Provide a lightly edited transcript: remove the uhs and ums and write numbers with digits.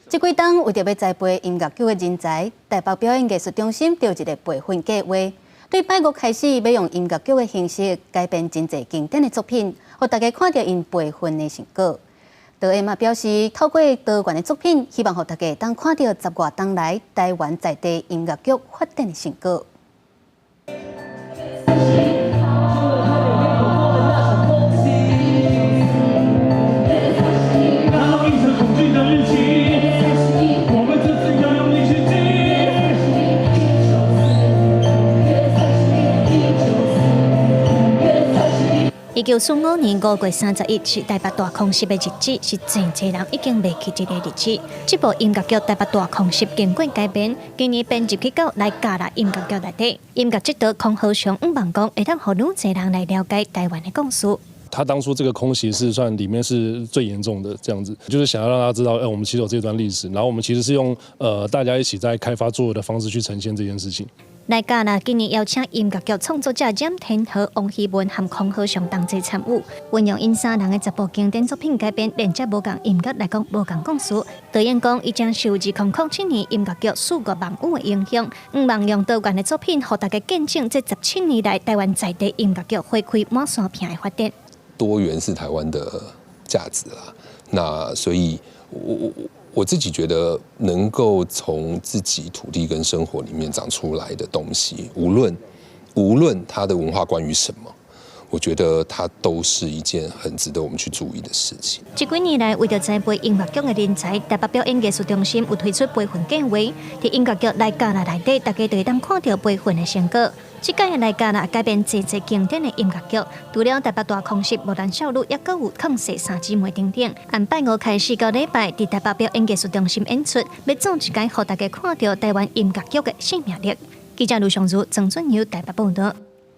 這幾冬為著欲栽培音樂劇的人才，台北表演藝術中心著一个培訓計劃。對拜五開始，欲用音樂劇的形式改編真濟經典的作品，予大家看著𪜶培訓的成果。導演嘛表示，透過多元的作品，希望予大家會當看著十外冬來台灣在地音樂劇發展的成果。1945年5月31是台北大空襲的日子，是真濟人已經袂記這个日子。這部音樂劇《台北大空襲》經過改編，今年編入去到來嘉樂音樂劇內底。音樂指導孔和雄向望講，會當予愈濟人來了解台灣的故事。他當初這個空襲是算裡面是最嚴重的，這樣子，就是想要讓大家知道，我們其實有這段歷史，然後我們其實是用大家一起在開發作業的方式去呈現這件事情。來嘉樂今年邀請音樂劇創作者蔣天和、王希文和孔和雄同齊參與，運用𪜶三人的十部經典作品改編，連接無仝音樂來講無仝故事。導演講，伊將受2007年音樂劇《四月望雨》的影響，向望用多元的作品，予大家見證這17年來台灣在地音樂劇花開滿山坪的發展。多元是台灣的價值啦，那所以我自己覺得，能夠從自己土地跟生活裡面長出來的東西，無論它的文化關於什麼，我覺得它都是一件很值得我們去注意的事情。這幾年來，為著栽培音樂劇的人才，台北表演藝術中心有推出培訓計劃。佇音樂劇來嘉樂內底，大家就會當看著培訓的成果。這屆的來嘉樂改編濟濟經典的音樂劇，除了台北大空襲、無蘭少女，抑閣有勸世三姊妹等等。按拜五開始到禮拜，佇台北表演藝術中心演出，欲做一擺予大家看著台灣音樂劇的生命力。記者盧尚如、曾俊友台北報導。